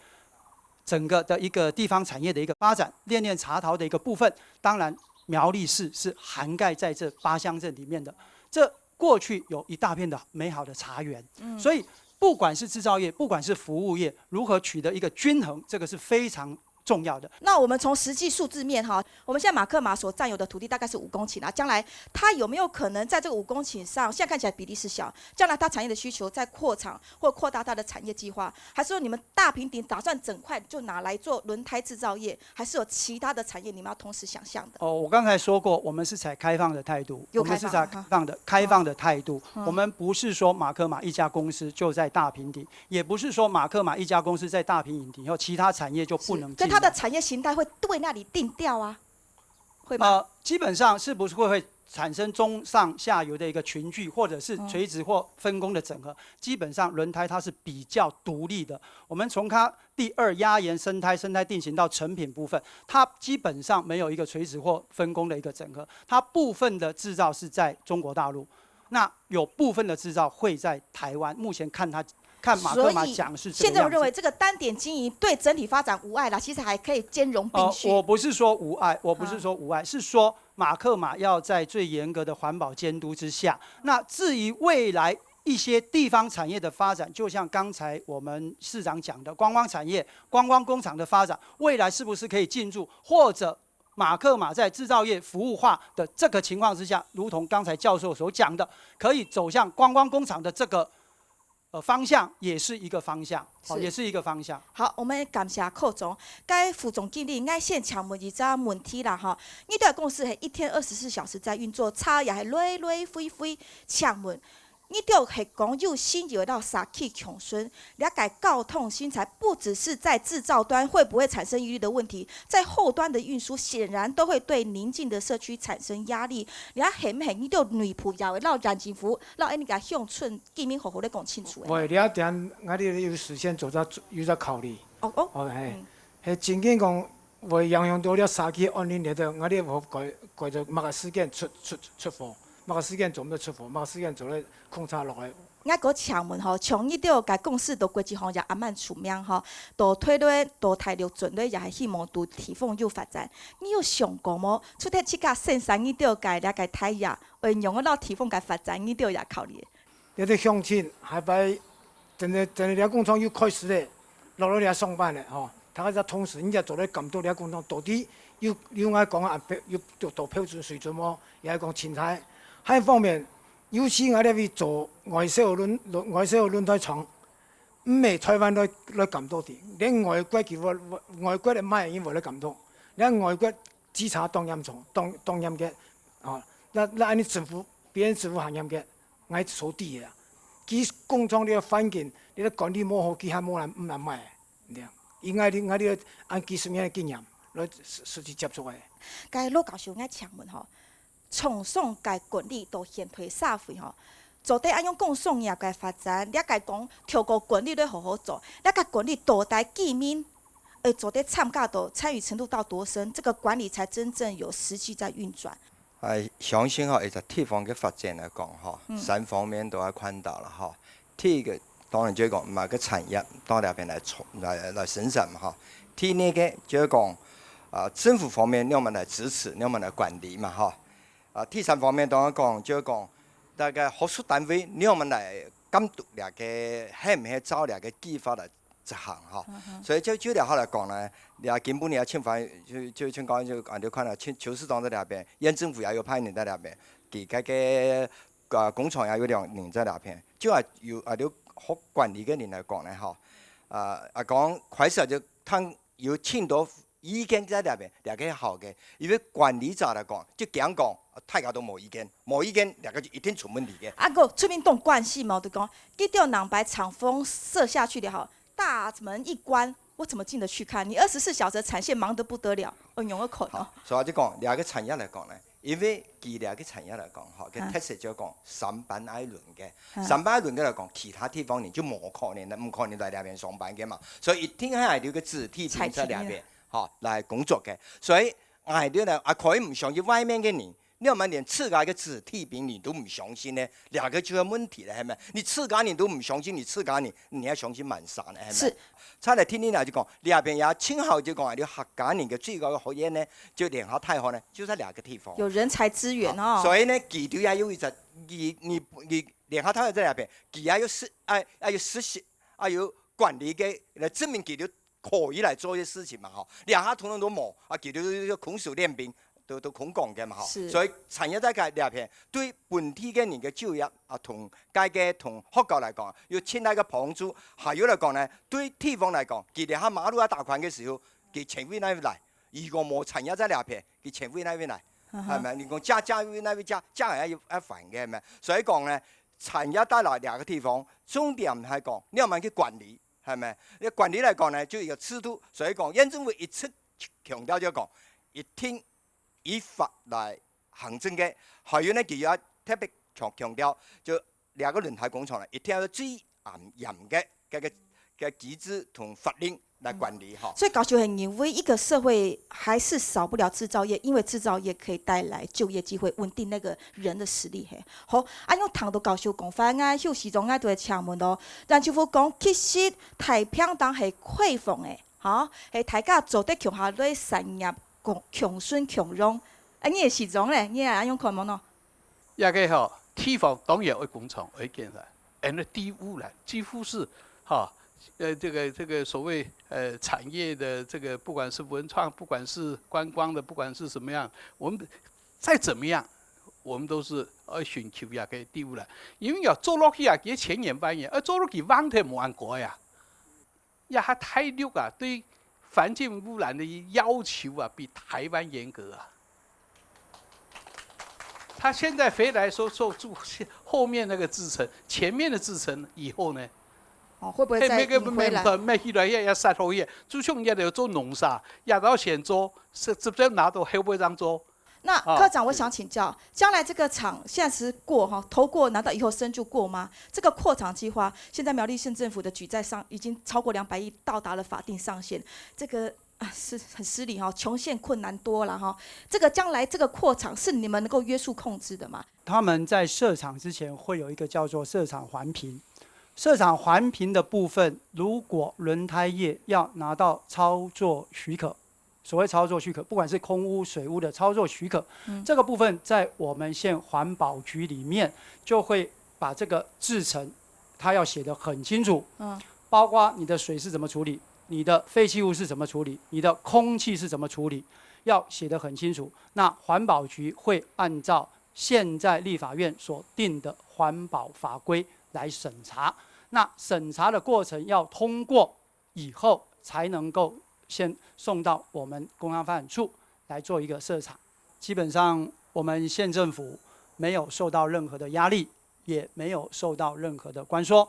整個的一個地方產業的一個發展，煉煉茶桃的一個部分，當然苗栗市是涵蓋在這八鄉鎮裡面的。這過去有一大片的美好的茶園，所以不管是製造業，不管是服務業，如何取得一個均衡，這個是非常重要的。那我們從實際數字面哈，我們現在馬克馬所佔有的土地大概是五公頃啊，將來它有沒有可能在這個五公頃上，現在看起來比例是小，將來它產業的需求再擴張或擴大它的產業計劃，還是說你們大平頂打算整塊就拿來做輪胎製造業，還是有其他的產業你們要同時想象的？哦，我剛才說過，我們是採開放的態度，有開放，我們是採開放的，開放的態度。我們不是說馬克馬一家公司就在大平頂，也不是說馬克馬一家公司在大平頂以後，其他產業就不能進來。跟它的產業形態會對那裡定調啊，會嗎？呃，基本上是不是會，會產生中上下游的一個群聚，或者是垂直或分工的整合？基本上輪胎它是比較獨立的。我們從它第二壓延生态、生態定型到成品部分，它基本上沒有一個垂直或分工的一個整合。它部分的製造是在中國大陸，那有部分的製造會在台灣。目前看它，看馬克馬講是這個樣子。所以現在我認為這個單點經營對整體發展無礙啦，其實還可以兼容並蓄。呃，我不是說無礙，我不是說無礙，是說馬克馬要在最嚴格的環保監督之下。那至於未來一些地方產業的發展，就像剛才我們市長講的，觀光產業、觀光工廠的發展，未來是不是可以進駐，或者馬克馬在製造業服務化的這個情況之下，如同剛才教授所講的，可以走向觀光工廠的這個，呃，方向，也是一個方向，哦，是。也是一個方向。好，我們感謝柯總。該副總經理，𠊎先請問一隻問題啦，哈。你兜公司係一天二十四小時在運作，車也係來來回回，請問 你兜係講有心要到社區共生，了解交通生態不只是在製造端會不會產生疑慮的問題，在後端的運輸顯然都會對鄰近的社區產生壓力。你看係毋係你兜內部也會摎縣政府、摎恁个鄉村居民好好來講清楚的？喂，你要點，我哋有事先做咗有咗考慮。哦哦，哦，係，嗯。係真正講會影響到了社區安寧个，我哋無改改做麼个時間出出出貨，麼个時間做毋得出貨，麼个時間做咧 空車落來。𠊎个請問吼，像你兜个公司在國際上也還蠻出名吼，在推論、在大陸轉來也係希望在地方有發展。你有想過無？除忒自家生產你兜个這个大業，會用个到地方个發展，你兜也考慮。這兜鄉親下擺真个真个這工廠又開始咧，落落來上班咧吼。大家在同時，你也做得監督這工作到底有，有𠊎講啊，有做到標準水準無？也係講清楚。還有一方面，尤其𠊎這位做外銷輪，外銷輪胎廠，毋係台灣來，來監督的，連外國佢會，外國个買人會來監督，連外國稽查當嚴重，當，當嚴格。啊，該，該恁樣政府，別人政府還嚴格，𠊎所知个啊。佢工廠這个環境，你个管理無好，佢還無人，毋人買。 對啊，應該你，應該你愛按幾十年个經驗來實，實際接觸个。該羅教授，𠊎請問吼，從商个管理到現代社會吼，做得恁樣講商業个發展，這个講透過管理來好好做，這个管理到底幾面，呃，做得參加到參與程度到多深，這个管理才真正有實際在運轉。 哎，相信吼，一隻地方个發展來講吼，嗯。三方面都愛看到了吼。第一个，當然就係講，麼个產業到這片來創，來，來生產嘛吼。第二个，就係講，啊，政府方面，仰般來支持，仰般來管理嘛吼。啊，第三方面，當然講，就係講，大概學術單位，仰般來監督這个，係毋係照這个計畫來 執行吼。嗯哼。所以就，就這下來講呢，這今晡日啊，清華就，就清華就，啊，你看了，邱，邱市長在這片，縣政府也有派人在這片，佢該个，呃，工廠也有兩人在這片，就啊有，啊，有學管理个人來講呢吼，啊，啊，講開始就聽有盡多意見在這片，這个好个，因為管理者來講，就驚講，大家都無意見，無意見，這个就一定出問題个。啊，个出面當慣勢嘛，就講，一定要兩百場風射下去了吼， 大門一關，我怎麼進得去看？你二十四小時產線忙得不得了，哦，仰會看哦。好，所以就講，這个產業來講呢，因為佢這个產業來講，吼，个嗯。特色就講三班愛輪个，嗯。三班愛輪个來講，其他地方人就無可能，毋可能來這片上班个嘛，所以一定係有个子弟兵在這片，採取啊。吼，來工作个，所以𠊎兜呢，啊，可以毋相信外面个人， 你仰般連自家个子弟兵你都毋相信呢？這个就係問題了，係無？你自家人都毋相信你自家人，你還相信麼儕呢？係無？是。再來聽你呢就講，這片也盡好就講，你客家人个最高个學院呢，就聯合大學呢，就在這个地方。有人才資源哦。好，所以呢，佢就也有一隻，你，你，你聯合大學在這片，佢也有實，哎，哎有實習，哎有管理个來證明佢就 可以來做一些事情嘛，吼。這下通通都無，啊，佢兜就空手練兵，都，都空講个嘛，吼。是。所以產業在該這片，對本地个人个就業啊，同該个同學校來講，有盡大个幫助。還有來講呢，對地方來講，佢這下馬路啊打寬个時候，佢錢對哪位來？如果無產業在這片，佢錢對哪位來？嗯哼。係無？你講借，借對哪位借？借人也要，要還个，係無？所以講呢，產業帶來這个地方，重點係講，你愛去管理， 係無？你管理來講呢，就一个制度，所以講，縣政府一直強調就講，一定依法來行政个。還有呢，佢也特別強，強調，就這个輪胎工廠呢，一定要最嚴，嚴格个，个，个機制同法令來管理，吼。所以教授很認為，一個社會還是少不了製造業，因為製造業可以帶來就業機會，穩定那個人的實力，嘿。好，啊，用談到教授講法，𠊎邱市長𠊎就會請問咯， 但就係講，其實太平洋係開放个，吼，係大家做得共下來產業共，共生共榮。啊，你个市長咧，你也恁樣看無喏？這个吼，地方當然愛工廠，愛建設，因為地污染幾乎是，哈，呃，這個，這個所謂，呃，產業的這個，不管是文創，不管是觀光的，不管是什麼樣，我們再怎麼樣，我們都是愛尋求這个地污染。 因為要做落去啊，佢千言萬言，啊，做落去問題無恁改啊。這下大陸啊，對環境污染的要求啊，比台灣嚴格啊。他現在回來說，說做後面那個製程，前面的製程以後呢？哦，會不會再引回來？嘿，每個，每個，每個，每個要殺頭也，就像人家有做農場，也到先做，是直接拿到後背上做。 那科長，我想請教，將來這個廠現在是過哈，頭過，難道以後深就過嗎？這個擴廠計畫，現在苗栗縣政府的舉債上已經超過兩百億，到達了法定上限，這個，啊，是很失禮哈，窮縣困難多了哈。這個將來這個擴廠是你們能夠約束控制的嗎？他們在設廠之前會有一個叫做設廠環評，設廠環評的部分，如果輪胎業要拿到操作許可， 所謂操作許可，不管是空污、水污的操作許可，嗯。這個部分在我們縣環保局裡面就會把這個製程，它要寫得很清楚，嗯。包括你的水是怎麼處理，你的废弃物是怎么处理，你的空气是怎么处理，要写得很清楚。那环保局会按照现在立法院所定的环保法规来审查。那审查的过程要通过以后，才能够先送到我们工商发展处来做一个设厂。基本上，我们县政府没有受到任何的压力，也没有受到任何的关说。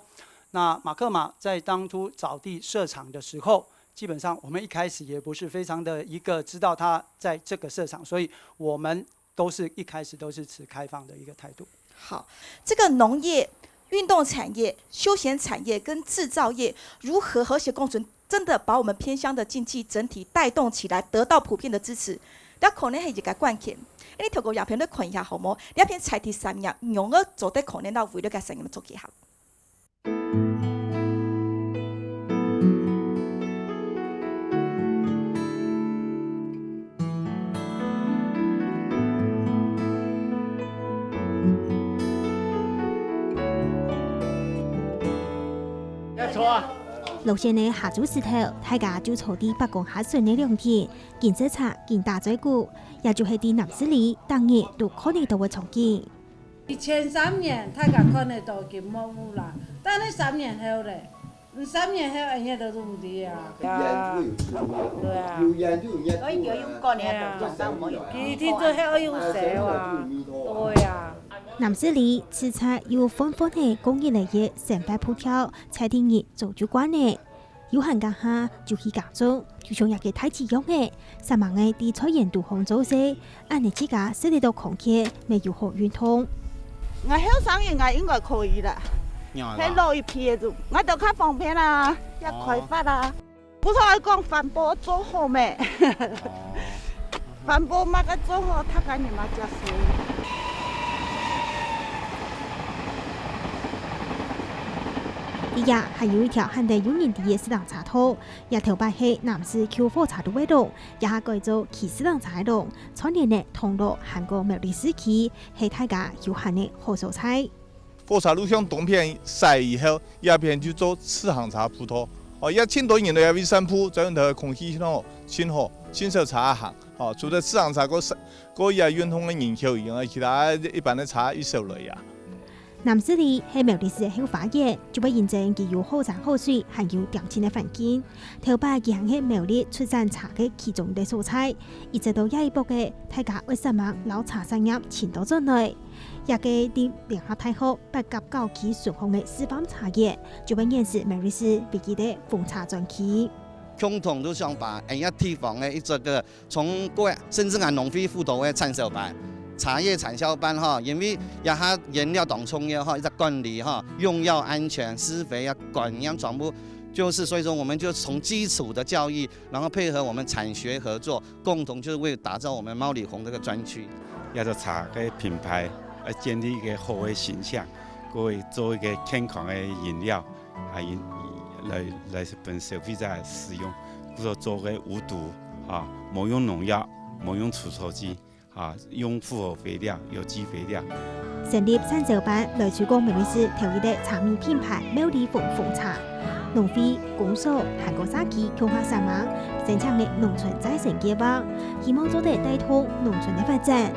那马克马在当初找地设厂的时候，基本上我们一开始也不是非常的一个知道他在这个设厂，所以我们都是一开始都是持开放的一个态度。好，这个农业、运动产业、休闲产业跟制造业如何和谐共存，真的把我们偏乡的经济整体带动起来，得到普遍的支持，这可能是一个关键。哎，你透过影片来看一下好无？这片在地产业，仰个做得可能到未来个产业做结合。 落雪个下晝時頭，大家就坐在伯公下脣个涼亭，緊食茶，緊打嘴鼓，也就係在南勢里逐日都看得到个場景。 以前三年大家看得到金木屋啦，但係三年後咧，嗯，三年後恁樣都毋知啊。呀，對啊，所以就用過年都講到無用。佢聽說還有燒啊，對啊。南勢里自在有豐富个工藝類个生活步調，在地人早就慣了。 有閒該下就去耕種，就像這个大姊樣仔，煞猛仔在菜園肚項做事，恁仔自家食得到空氣，乜又好運動。𠊎後生人𠊎應該可以啦，係老一輩个就，𠊎就較方便啦，也開發啦。毋通愛講環保做好咩？環保麼个做好，大家人嘛接受。 這下還有一條還得有人知个自行車道，這頭擺係南勢舊火車路个路，這下改做騎自行車个路，串聯个通路還過苗栗市區，係大家休閒个好所在。火車路向東片徙以後，這片就做自行車步道。哦，也盡多人來這位散步，再用个空氣盡好，盡好，盡少車行。哦，除了自行車，過過也運動个人潮以外，其他一般个車一少來呀。 南勢里係苗栗市个後花園，就會因為佢有好山好水，還有恬靜个環境。頭擺佢還係苗栗出產茶个其中一個所在，一直到這一駁仔，大家會煞猛摎茶產業尋倒轉來。這個在聯合大學八甲校區順風个示範茶園，就會演示苗栗市唯一个紅茶專區。共同都想把恁樣地方个一個个 從過甚至𠊎農會輔導个產銷班、茶葉產銷班吼，因為這下原料當重要吼，一隻管理吼，用藥安全、施肥啊、管理全部就是，所以說我們就從基礎的教育，然後配合我們產學合作，共同就是為打造我們毛里紅這個專區。這隻茶个品牌，愛建立一個好个形象，過做一個健康个飲料，啊，來來分消費者使用。 故所做个無毒啊，無用農藥，無用除草劑啊，用複合肥料、有機肥料。成立產銷班來推廣苗栗市頭一個茶米品牌苗栗紅紅茶。農會、公所還過社區共下煞猛，申請个農村再生計畫，希望做得帶動農村个發展。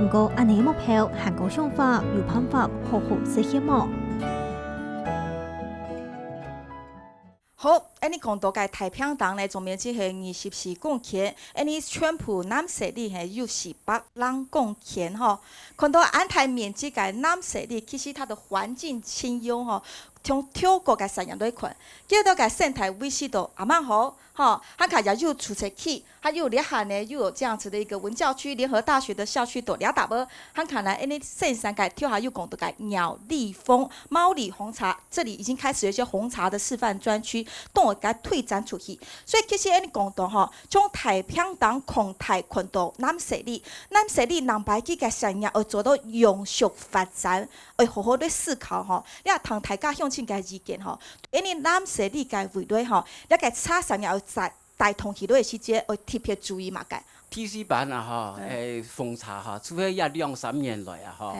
毋過，恁仔个目標還過想法，有辦法好好實現無？ 好，恁仔講到个大坪埕呢，總面積係二十四公頃，恁仔全部南勢里係有四百零公頃吼。看到恁大面積个南勢里，其實它的環境清幽吼，從透過个山野來看，見到个生態位置都還蠻好吼，還較也有出出去， 還有這下呢，又有這樣子的一個文教區，聯合大學的校區都這搭啵，還看來，恁仔先生个頭下有講到个苗栗紅、毛里紅茶，這裡已經開始有一些紅茶的示範專區，都有該推展出去。所以其實恁仔講到吼，從大坪埕、崁頂看到南勢里，南勢里南擺佢个產業愛做到永續發展，愛好好的思考吼，這同大家鄉親个意見吼，恁仔南勢里个未來吼，這个茶產業愛在 帶動起來个時節，愛特別注意麼个？第四班啊吼，誒，紅茶吼，就係這兩三年來啊吼，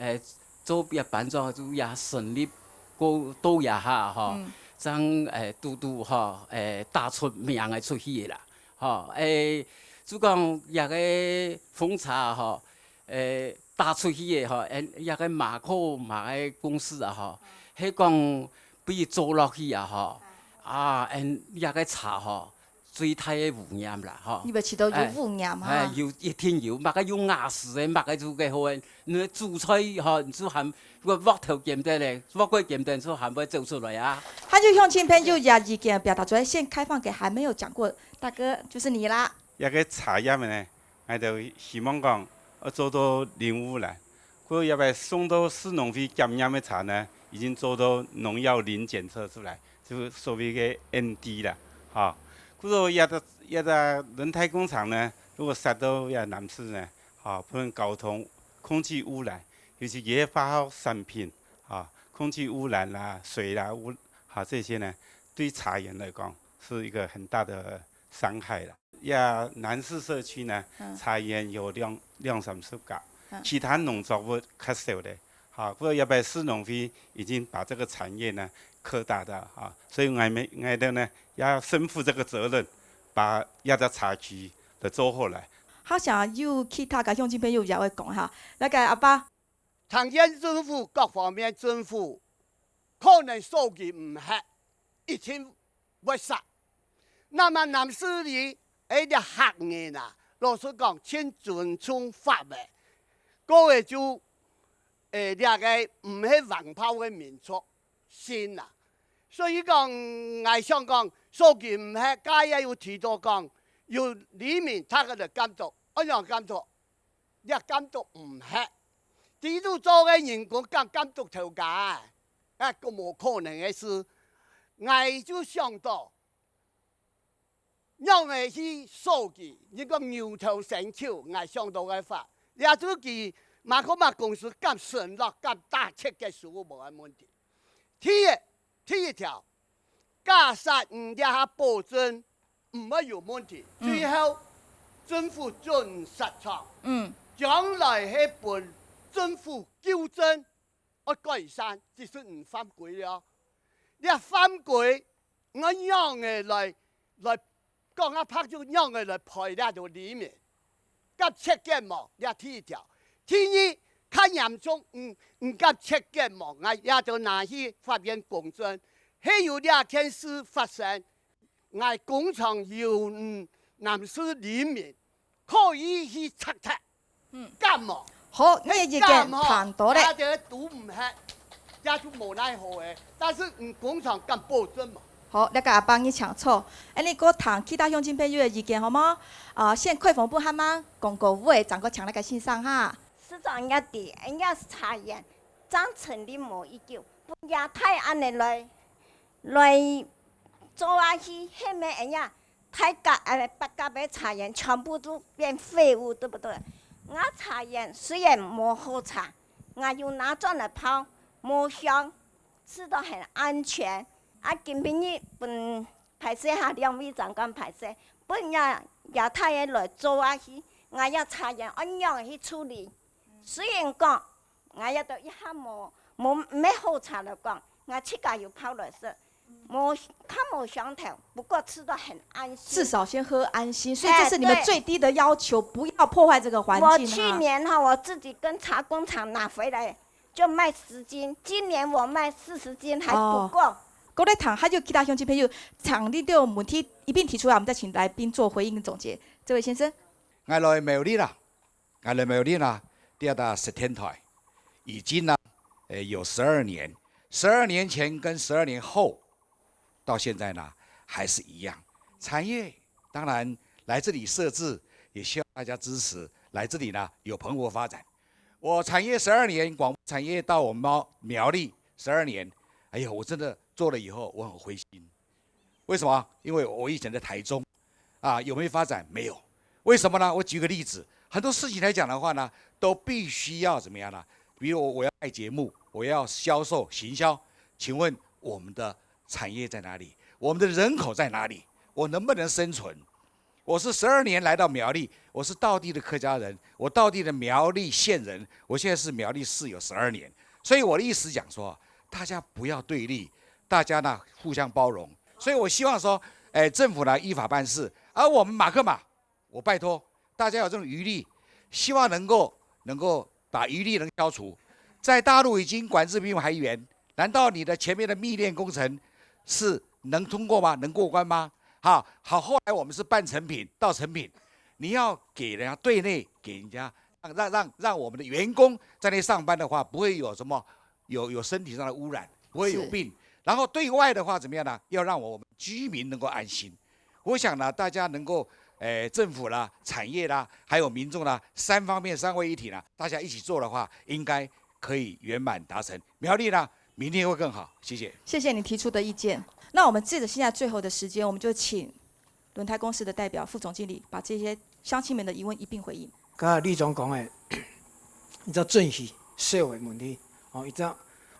誒，做這班長就也成立過到這下吼，正，誒，堵堵吼，誒，打出名个出去个啦，吼，誒，就講這个奉茶吼，誒，打出去个吼，誒，這个馬可馬个公司啊吼，係講分佢做落去啊吼，啊，誒，這个茶吼，最大个污染啦吼。你有試著有污染哈？誒，有，一定有，麼个有瓦斯个，麼个有个好个，你煮菜吼，你就喊，鑊頭撿等咧，鑊蓋撿等就喊會走出來啊。還有鄉親朋友也意見表達出來，現開放給還沒有講過，大哥，就是你啦。這个茶葉呢，𠊎就希望講，愛做到零污染。故所這擺送到市農會檢驗个茶呢，已經做到農藥零檢測出來，就所謂个N D啦，哈。故所這个，這个輪胎工廠呢，如果設到這南勢呢，哈，分交通、空氣污染，尤其這些化學產品，哈，空氣污染啦、水啦、污，哈，這些呢，對茶園來講是一個很大的傷害啦。 這南勢社區呢，嗯。茶園有兩，兩三十甲，嗯。其他農作物較少咧。哈，不過這擺市農會已經把這個產業呢擴大到，哈，所以𠊎兜，𠊎兜呢也要身負這個責任，把這隻茶區來做好來。好，想有其他个鄉親朋友也會講哈，來，該阿伯。 聽見政府各方面政府可能收佢毋核，一定會殺。那麼南勢里，誒，這客人啊，老實講，盡尊重法个，各位就，誒，這个毋係橫暴个民族性啊。所以講，𠊎想講，收佢毋核，該也有提到講，有里民大家來監督，恁樣監督。 也監督毋核。底肚做个人工敢監督頭家啊？啊，該無可能个事。𠊎就想到，仰仔去收佢，你講牛頭伸手，𠊎想到个法，這就佢馬可馬公司敢承諾、敢打七个十五無个問題。第一，第一條， 假設你這下保證毋會有問題，嗯。最後政府准設廠，嗯。將來係分政府糾正，愛改善，這係毋犯規了。這犯規，𠊎仰仔來，來講啊，白就仰仔來賠這兜里民。 甲切結無，這第一條。第二，較嚴重，毋，毋甲切結無，𠊎也就拿去法院公證，係有這件事發生，𠊎工廠有，嗯，南勢里民可以去拆忒，嗯。敢無？好，你个意見談到咧。係敢無？也就堵毋核，也就無奈何个。但是，嗯，工廠敢保證無？ 好，這个阿伯你請坐。恁呢，過聽其他鄉親朋友个意見好無？啊，先開放分下嘛，講過話，正過請這个先生哈。市長也知，人家茶園正成立無幾久，分這大恁呢來，來做下去，係毋係人家大甲，呃，八甲个茶園全部都變廢物，對不對？𠊎茶園雖然無好茶，𠊎有拿轉來泡，無香， 食到很安全。啊，今晡日分，歹勢哈，兩位長官歹勢，分這，這大个來做下去，𠊎這茶園愛仰去處理。雖然講，𠊎這都一下無，無，無好茶來講，𠊎自家有泡來食，無，較無香頭，不過吃到很安心。至少先喝安心，所以這是你們最低的要求，哎，對。不要破壞這個環境啊。我去年哈，我自己跟茶工廠拿回來， 就賣十斤，今年我賣四十斤還不夠。哦。過來聽，還有其他鄉親朋友，請你兜問題一併提出來，我們再請來賓做回應總結。這位先生。𠊎來苗栗啦，𠊎來苗栗啦，這搭石天台，已經呢，呃，有十二年，十二年前跟十二年後，到現在呢，還是一樣。產業當然來這裡設置，也希望大家支持，來這裡呢，有蓬勃發展。 我產業十二年，廣播產業到我們苗，苗栗十二年，哎呦，我真的做了以後，我很灰心。為什麼？因為我以前在台中，啊，有沒有發展？沒有。為什麼呢？我舉個例子，很多事情來講的話呢，都必須要怎麼樣呢？比如我，我要賣節目，我要銷售、行銷，請問我們的產業在哪裡？我們的人口在哪裡？我能不能生存？ 我是十二年來到苗栗，我是道地的客家人，我道地的苗栗縣人，我現在是苗栗市有十二年，所以我的意思講說，大家不要對立，大家呢互相包容。所以我希望说，哎，政府呢依法办事，而我们马克马，我拜托大家有这种余力，希望能够能够把余力能消除。在大陆已经管制比我们还严，难道你的前面的蜜饯工程是能通过吗？能过关吗？好，好，后来我们是半成品到成品，你要给人家对内给人家让让让让我们的员工在那上班的话，不会有什么有有身体上的污染，不会有病。然后对外的话怎么样呢？要让我们居民能够安心。我想呢，大家能够，诶，政府啦、产业啦，还有民众啦，三方面三位一体啦，大家一起做的话，应该可以圆满达成。苗栗呢，明天会更好。谢谢。谢谢你提出的意见。那我们借着现在最后的时间，我们就请轮胎公司的代表副总经理把这些乡亲们的疑问一并回应。刚才李总讲的，一只准气、烧的问题，哦，一只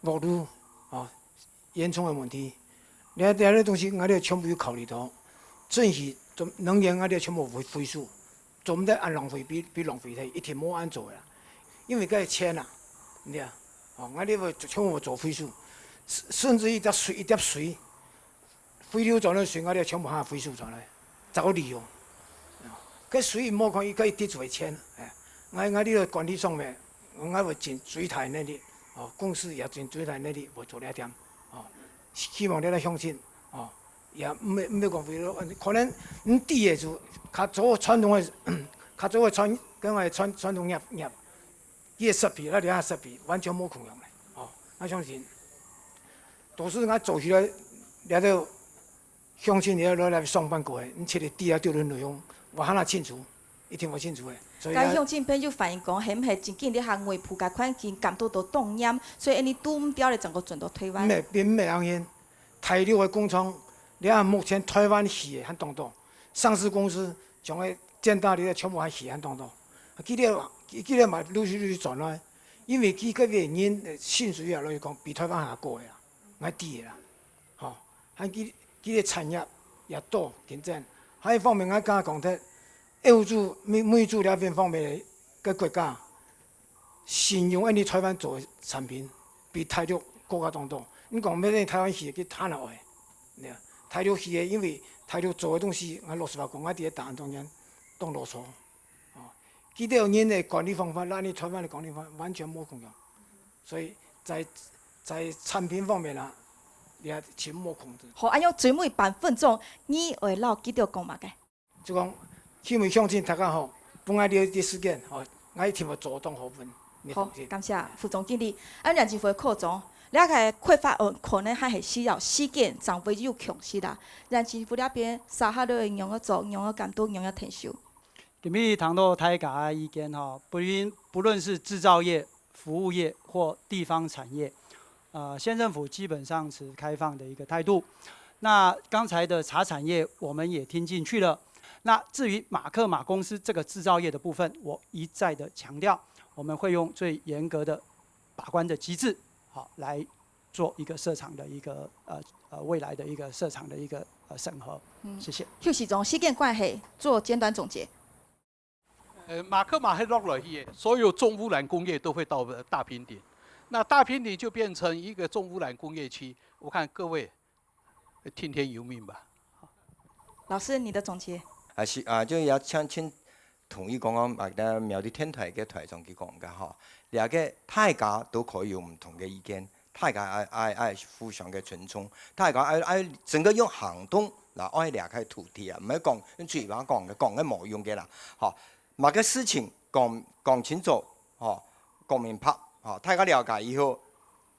木路，哦，烟囱的问题，你看这些东西，我哋全部有考虑到，准气、能源，我哋全部回回收，做毋得按浪费，比比浪费忒，一定无按做啦。因为个钱啊，你看，哦，我哋全部做回收，甚至一滴水一滴水，回流转来水，我哋全部下回收转来，找个理由。个水莫看伊可以滴出钱，哎，我我哋个管理上面，我会尽最大能力，哦，公司也尽最大能力，会做了点，哦，希望你个乡亲，哦，也毋毋讲回流，可能你知个就，较早传统个，较早个传跟个传传统业业，伊个设备，那两个设备完全无共样个，哦，我相信，都是我做起来，了到 乡亲也要来上班过个，你切个底下对人内容，我还那清楚，一定我清楚个。所以啊，该乡亲朋友反映讲，系毋系真紧咧行外埔个环境感到到当严，所以安尼堵毋掉咧，整个转到台湾。毋系，并毋系安尼。大陆个工厂，你看目前台湾起个还当多，上市公司像个建大个全部还起还当多。佢个佢个嘛陆续陆续转来，因为佢个原因，薪水也落去讲比台湾还高个啦，还低个啦。 吼，还佢佢个产业也多競爭。还一方面，𠊎刚刚讲忒，歐洲、美美洲了邊方面个國家，信用恁呢台灣做个產品，比大陸國家當多。你講咩台灣去，佢貪啊愛，對啊，大陸去个，因為大陸做个東西，𠊎老實話講，𠊎第一答案當然當囉嗦。哦，佢兜人个管理方法，摎你台灣个管理方法完全無共樣。所以在在產品方面啊，也全無控制。好，恁樣最尾半分鐘，你會摎佢兜講麼个？就講，希望鄉親大家吼，分𠊎這這時間吼，𠊎一定會做當好分你好鄉親。，感謝副總經理。啊，楊金福科長，這个開發案可能還係需要時間，正會有共識啦。楊金福這邊，接下來仰仔做，仰仔監督，仰仔𢯭手。今日聽到大家个意見吼，不論不論是製造業、服務業或地方產業，呃，縣政府基本上持開放的一個態度。那剛才的茶產業我們也聽進去了。那至於馬克馬公司這個製造業的部分，我一再的強調，我們會用最嚴格的把關的機制，好來做一個設廠的一個呃呃未來的一個設廠的一個呃審核。謝謝。邱市長，時間關係，做簡短總結。呃，馬克馬係落落去个，所有重污染工業都會到呃大坪頂，那大坪頂就變成一個重污染工業區。我看各位，呃聽天由命吧。老師，你的總結？啊是啊，就也請請同意剛剛啊，苗栗電台个台長佢講个吼，這个大家都可以有毋同个意見，大家愛愛愛互相个尊重，大家愛愛整个用行動來愛這塊土地啊，毋係講用嘴巴講个，講个無用个啦，吼，麼个事情講講清楚，吼，講明白，吼，大家了解以後，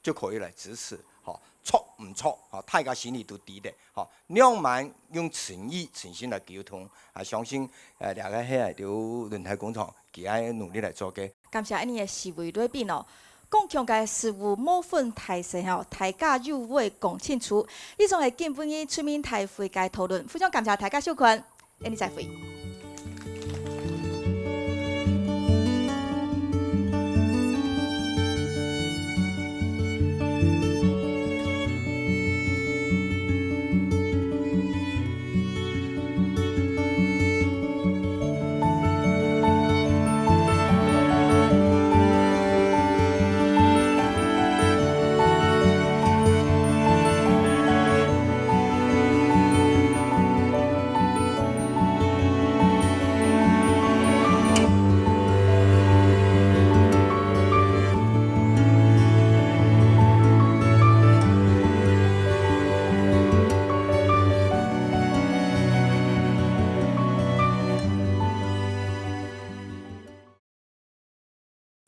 就可以來支持，吼，著毋著，吼，大家心裡都知个，吼，仰般用誠意、誠心來溝通，啊，相信呃，這个係對輪胎工廠佢愛努力來做个。感謝恁呢个四位來賓哦。公共个事務無分大細吼，大家有話講清楚。以上係今晡日全民大會个討論，非常感謝大家收看，恁呢再會。